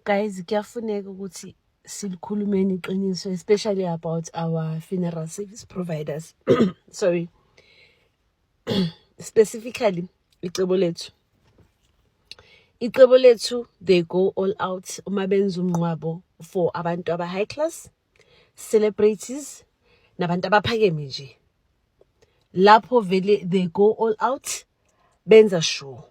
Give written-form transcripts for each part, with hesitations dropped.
Guys, kuyafuneka ukuthi silikhulumeni iqiniso, especially about our funeral service providers. Sorry. Specifically, Icebo Lethu. Icebo Lethu, they go all out uma benza umngcwabo for abantu aba high class, celebrities, nabantu abaphakeme nje. Lapho vele they go all out, benza sure.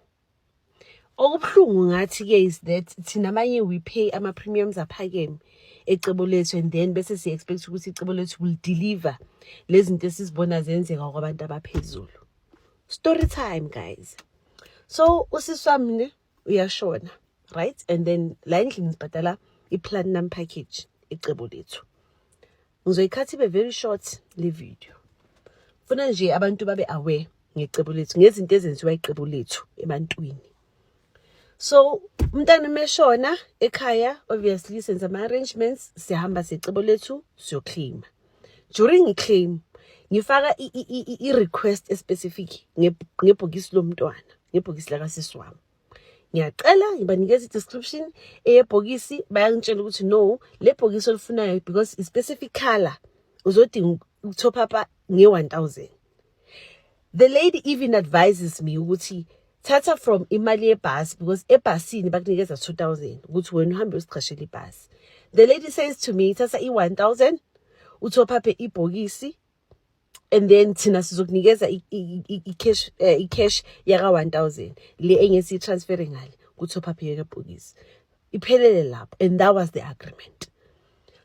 Okubuhlungu ngathi ke is that thina abanye we pay ama premiums aphakeme eCebo Lethu, and then bese siya expect ukuthi Icebo Lethu will deliver lezi zinto esizibona zenzeka kwabantu abaphezulu. Story time, guys. So usisi wami ne uyashona, right? And then la endlini sibhadala i-platinum package Icebo Lethu. Ngizoyikhatha ibe very short le video. Funa nje abantu babe aware ngeCebo Lethu, ngezinto ezenziwa iCebo Lethu ebantwini. So umntana umeshona ekhaya, obviously senza ama arrangements, sihamba seCebo Lethu siyoclaim. During i-claim ngifaka i-request especific ngebhokisi lomntwana, ngebhokisi lakasisi wami. Ngiyacela, ngibanikeza i-description eyebhokisi, bayangitshela ukuthi no, le bhokisi olifunayo, because i-specific color, uzodinga ukutop up nge-1000. The lady even advises me ukuthi thatha from imali yebhasi, because ebhasini bakunikeza 2000 ukuthi wena uhambe usichashela ibhasi. The lady says to me, thatha i-1000 utop up ibhokisi and then thina sizokunikeza i-cash yaka 1000 le engesi transfer ngale ku-top up yebhokisi, iphelele lapho. And that was the agreement.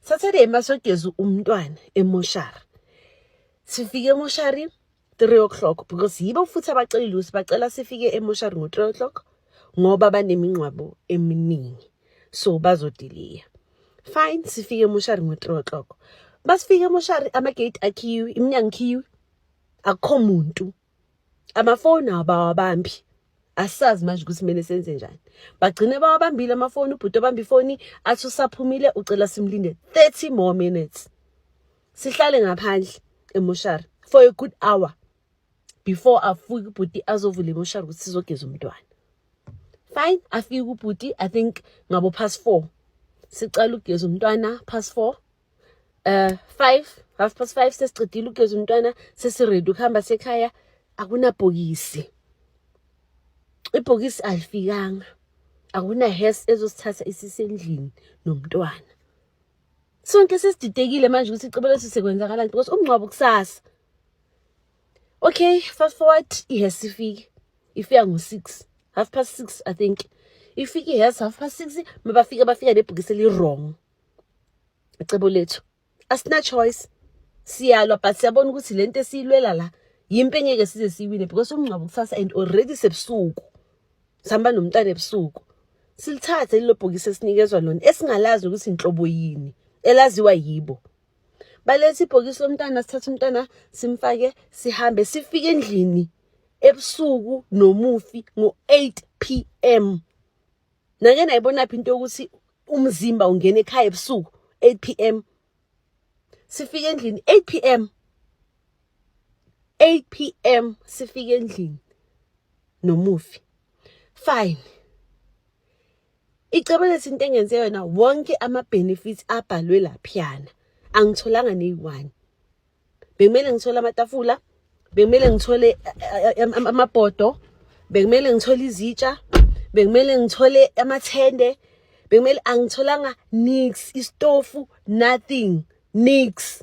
Saturday masogeza umntwana emoshari, sifike emoshari 3 o'clock, because yibo futhi abacelile ukuthi bacela sifike emoshari ngo-3 o'clock ngoba banemingcwabo eminingi, so bazodiliya. Fine, sifike emoshari ngo-3 o'clock. Basifike emoshari, ama-gate akhiyiwe, iminyango ikhiyiwe, akukho muntu, amafoni abawabambi. Asazi manje ukuthi kumele senze njani. Bagcine bawabambile amafoni. Ubhuti obamba ifoni athi usaphumile, ucela simlinde 30 more minutes. Sihlale ngaphandle emoshari for a good hour before afike ubhuti azovula emoshari ukuthi sizogeza umntwana. Fine, afike ubhuti, I think ngabo past 4. Sicala ukugeza umntwana past 4, 5, half past 5 sesicedile ukugeza umntwana, sesiready ukuhamba sekhaya. Akunabhokisi, ibhokisi alifikanga, akuna hearse ezosithatha isisendlini nomntwana. Sonke sesididekile manje ukuthi Icebo Lethu sekwenzakalani, because umngcwabo kusasa. Okay, fast forward, ihearse ifike, ifika ngo-6, half past 6, I think. Ifike ihearse half past 6. Mabafika, bafika nebhokisi eli-wrong. Icebo Lethu, asina choice, siyalwa, but siyabona ukuthi lento esiyilwela la yimpi engeke size siyiwine, because umngcwabo kusasa and already sebusuku, sihamba nomntwana ebusuku. Silithathe lelo bhokisi esinikezwa lona, esingalazi ukuthi inhlobo yini, elaziwa yibo. Baletha ibhokisi lomntwana, sithatha umntwana, simfake, sihambe. Sifike endlini ebusuku nomufi ngo-8 p.m. Nake nayibona phi into yokuthi umzimba ungena ekhaya ebusuku 8 p.m.? Sifike endlini 8 p.m., 8 p.m. sifike endlini nomufi. Fine. Icebo Lethu, into engenze yona, wonke ama-benefits abhalwe laphiyana angitholanga neyi-one. Bekumele ngithole amatafula, bekumele ngithole amabhodo, bekumele ngithole izitsha, bekumele ngithole amathende, bekumele, angitholanga nix, istofu, nothing, nix.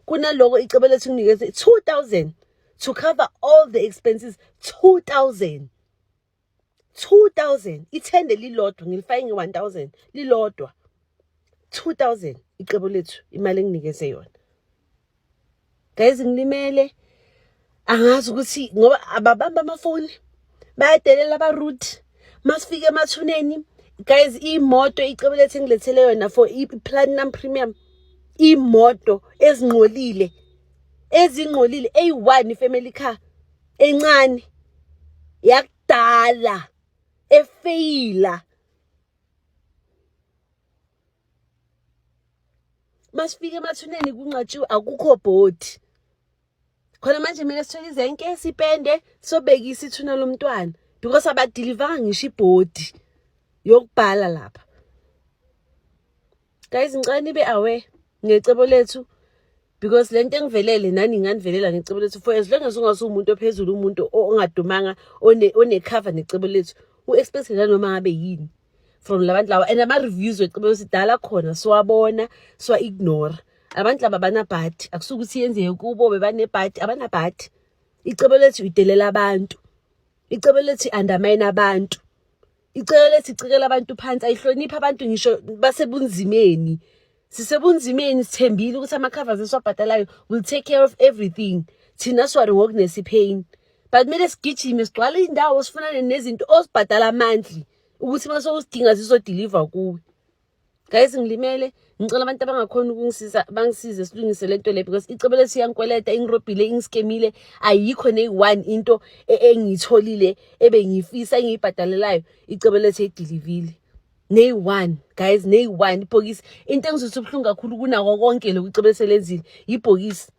Kunaloko Icebo Lethu nginikeze 2000 to cover all the expenses. 2000, 2000. Ithende lilodwa ngilifake nge-1000 lilodwa, 2000. Icebo Lethu imali enginikeze yona, guys, ngilimele. Angazi ukuthi ngoba ababamba amafoni, bayadelela, aba-rude. Masifike emathuneni, guys, imoto Icebo Lethu engilethele yona for i-platinum premium, imoto ezingcolile, ezingcolile, eyi-one, i-family car encane yakudala efeyila. Masifike emathuneni kungcwatshiwe, akukho body khona. Manje kumele sithole izenke, sipende, sobekisa ithuna lomntwana, because abadilivanga ngisho ibhodi yokubhala lapha. Guys, ngicela nibe aware ngecebo lethu because le nto engivelele nani inganivelela ngecebo lethu. For as long as ungasuwumuntu ophezulu, umuntu ongadumanga, one-cover necebo lethu, u-expect nanoma ngabe yini from labantu laba. And ama-reviews wecebo lethu dala khona siwabona, siwa-ignore. Abantu laba abanabhadi, akusuke ukuthi yenzeke kubo bebanebhadi, abanabhadi. Icebo lethu idelela abantu, icebo lethu i-undermine abantu, icebo lethu icikela abantu phansi, ayihloniphi abantu ngisho basebunzimeni. Sisebunzimeni, sithembile ukuthi ama-covers esiwabhadalayo will take care of everything. Thina siwari ngokunesi-pain, but kumele sigijime sigcwale iy'ndawo, sifunane nezinto ozibhadala monthly ukuthi uma sowuzidinga zizo-deliver kuwe. Guys, ngilimele. Ngicela abantu abangakhona ukungisiza bangisize, silungise lento le because icebo lethu iyangikweleta, ingirobhile, ingiskemile. Ayikho neyi-one into engiyitholile ebengiyifisa engiyibhadalelayo icebo lethu eyi-deliver-ile, neyi-one, guys, neyi-one ibhokisi. Into engizwisa ubuhlungu kakhulu kunako konke lokhu icebo eselenzile, ibhokisi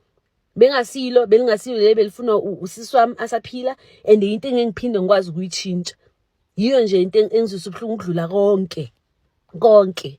bengasilo, belingasilo leli belifuna usisi wami asaphila, and into engengiphinde ngikwazi ukuyitshintsha. Yiyo nje into engizwisa ubuhlungu ukudlula konke konke.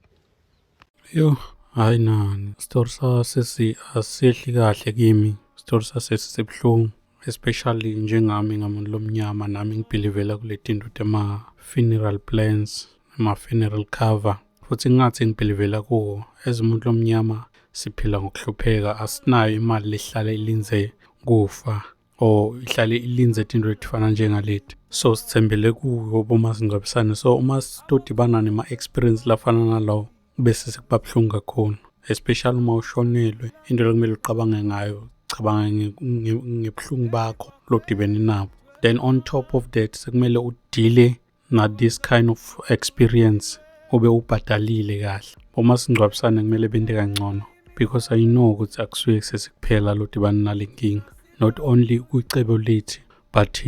Yo, hayi nani. Story sasesi asehli kahle kimi. Story sasesi sibuhlungu, especially njengami ngamuntu lomnyama, nami ngi-believe-la kule tinto tema funeral plans, ama funeral cover. Futhi ngathi ngi-believe-la kuwo. As umuntu lomnyama siphila ngokuhlupheka, asinayo imali lehlala ilinze kufa or ihlale ilinze tinto etifana njengaleti. So sithembele kuwo bomasingcwabisane. So uma sitodibana nema-experience lafana nalawo bese sekuba buhlungu kakhulu, especially uma ushonelwe. Into ekumele ucabange ngayo, cabanga ngebuhlungu bakho lodibene nabo, then on top of that sekumele u-deal-e na this kind of experience ube ubhadalile kahle. Bomasingcwabisane kumele bente kangcono because I know ukuthi akusuye sesikuphela lodibana nale nkinga, not only kwicebo lethu but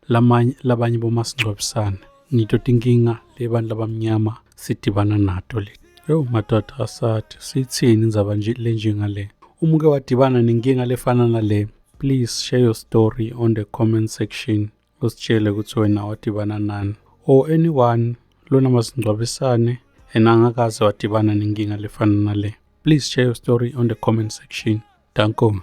lamanye labanye bomasingcwabisane. Ngito tinkinga lebantu labamnyama sidibana nato le. Yo madoda, asathi sithini indzaba nje lenjengale. Uma uke wadibana nenkinga lefana nale, please share your story on the comment section, usitshele ukuthi wena wadibana nani, or anyone lona masingcwabisane and angakaze wadibana nenkinga lefana nale, please share your story on the comment section. Danko.